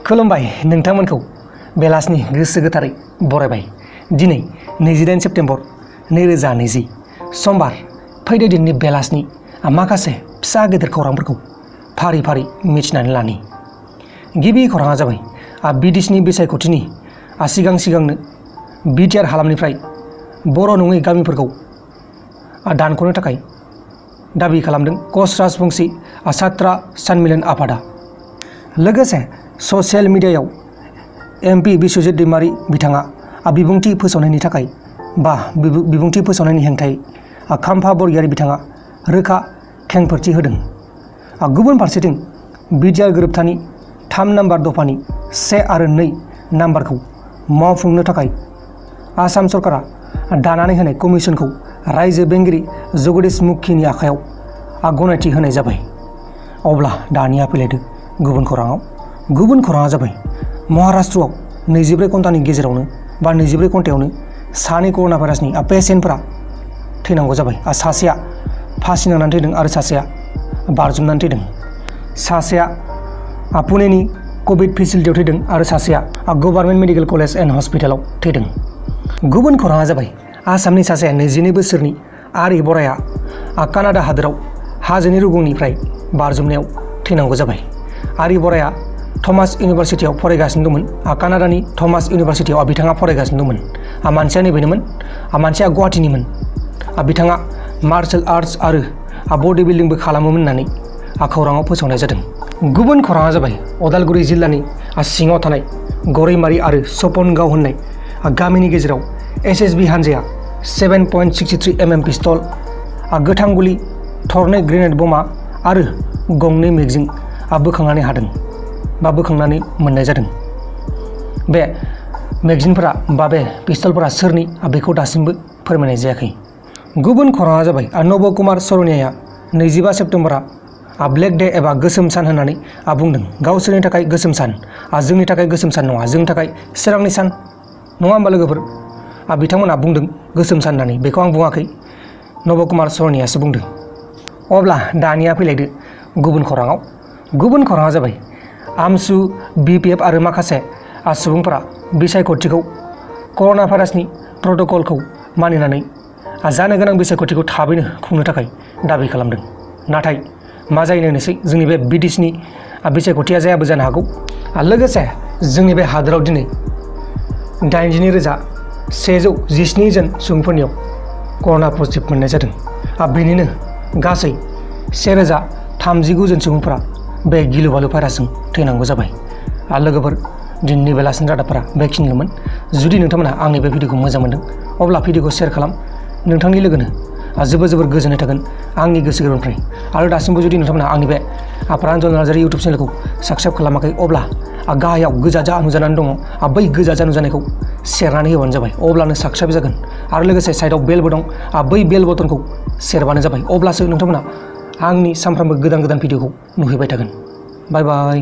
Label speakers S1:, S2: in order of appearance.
S1: खुलुमबाय नोंथांमोनखौ बेलासिनि गोसो गोथारै बरायबाय। दिनै 28 सेप्तेम्बर 2020 समबार फैदो दिननि बेलासिनि माखासे फिसा गेदेर खौरांफोरखौ फारि फारि मिथिनानै लानि। गिबि खौराङा जाबाय बिटिसिनि बिसायख'थिनि सिगांनो बिटिआर हालामनिफ्राय बर' नङै गामिफोरखौ दानख'नो थाखाय दाबि खालामदों कच राजबंशी छात्रा सन्मिलन आफादा। लोगोसे ससियेल मिडियायाव एमपि बिश्वजित दैमारी बिथाङा बिबुंथि फोसावनायनि थाखाय बिबुंथि फोसावनायनि हेंथायै खाम्फा बरगयारी बिथाङा रोखा खेंफोरथि होदों। गुबुन फारसेथिं बिटिआर गोरोबथानि 3 नम्बर दफानि 1 आरो 2 नम्बरखौ मावफुंनो थाखाय आसाम सरकारा दानानै होनाय कमिसनखौ रायजो बेंगिरि जगदीश मुखीनि आखायाव गनायथि होनाय जाबाय। अब्ला दानिया फैलायदो गुबुन खौराङा जाबाय महाराष्ट्रआव 24 घन्टानि गेजेरावनो 24 घन्टायावनो 2 कर'ना भाइरासनि पेसेन्टफोरा थैनांगौ जाबाय। सासेया फासि नांनानै थैदों आरो सासेया बारजुमनानै थैदों। सासेया पुनेनि कभिड फेसिलिटियाव थैदों आरो सासेया गभर्नमेन्ट मेडिकेल कलेज एन्ड हस्पिटालाव थैदों। गुबुन खौराङा जाबाय आसामनि सासे 22 बोसोरनि आरि बराया कानाडा हादोराव हाजोनि रुगुंनिफ्राय बारजुमनायाव थैनांगौ जाबाय। आरि बराया थमास इउनिभार्सिटियाव फरायगासिनो दंमोन। कानाडानि थमास इउनिभार्सिटियाव बिथाङा फरायगासिनो दंमोन। मानसिया नैबेनोमोन, मानसिया गुवाहाटीनिमोन। बिथाङा मार्शल आर्ट्स आरो बडि बिल्डिंबो खालामोमोन होननानै खौराङाव फोसावनाय जादों। गुबुन खौराङा जाबाय उदालगुरि जिल्लानि सिङाव थानाय गरैमारि आरो सपनगाव होननाय गामिनि गेजेराव एसएसबि हानजाया 7.63 mm पिस्तल, गोथां गुलि, थरनै ग्रेनेड बमा आरो 2 मेगजिन बोखांनानै मोननाय जादों। बे मेगजिनफोरा बे पिस्तलफोरा सोरनि बेखौ दासिमबो फोरमायनाय जायाखै। गुबुन खौराङा जाबाय नब कुमार सरनियाया 25 सेप्तेम्बरा ब्लेक डे एबा गोसोम सान होननानै बुंदों। गावसोरनि थाखाय गोसोम सान, जोंनि थाखाय गोसोम सान नङा, जोंनि थाखाय सोरांनि सान नङा होमबा लोगोफोर? बिथांमोना बुंदों गोसोम सान होननानै, बेखौ आं बुङाखै, नब कुमार सरनियासो बुंदों। अब्ला दानिया फैलायदो गुबुन खौराङा जाबाय आमसु, बिपिएफ आरो माखासे सुबुंफोरा बिसायख'थिखौ कर'ना भाइरासनि प्रट'कलखौ मानिनानै जानो गोनां बिसायख'थिखौ थाबैनो खुंनो थाखाय दाबि खालामदों। नाथाय मा जायो नायनोसै, जोंनि बे बिटिसिनि बिसायख'थिया जायाबो जानो हागौ। लोगोसे जोंनि बे हादोराव दिनै 82,117 जन सुबुंफोरनियाव कर'ना पजिटिभ मोननाय जादों। बेनिनो गासै 1039 जन सुबुंफोरा बे गिलु बालु भाइरासजों थैनांगौ जाबाय। लोगोफोर, दिनैनि बेलासिनि रादाबफोरा बेखिनिल'मोन। जुदि नोंथांमोना आंनि बे भिडिअखौ मोजां मोनदों अब्ला भिडिअखौ शेयार खालाम, नोंथांनि लोगोनो जोबोर गोजोननाय थागोन आंनि गोसो गोरबोनिफ्राय। आरो दासिमबो जुदि नोंथांमोना आंनि बे प्रान्जल नार्जारि इउटुब चेनेलखौ साबस्क्राइब खालामाखै अब्ला गाहायाव गोजा नुजानानै दङ, बै गोजा नुजानायखौ सेरनानै होबानो जाबाय, अब्लानो साबस्क्राइब जागोन। आरो लोगोसे साइडआव बेलबो दं, बै बेल बटनखौ सेरबानो जाबाय, अब्लासो नोंथांमोना आंनि सानफ्रामबो गोदान भिडिअखौ नुहैबाय थागोन। बाय बाय।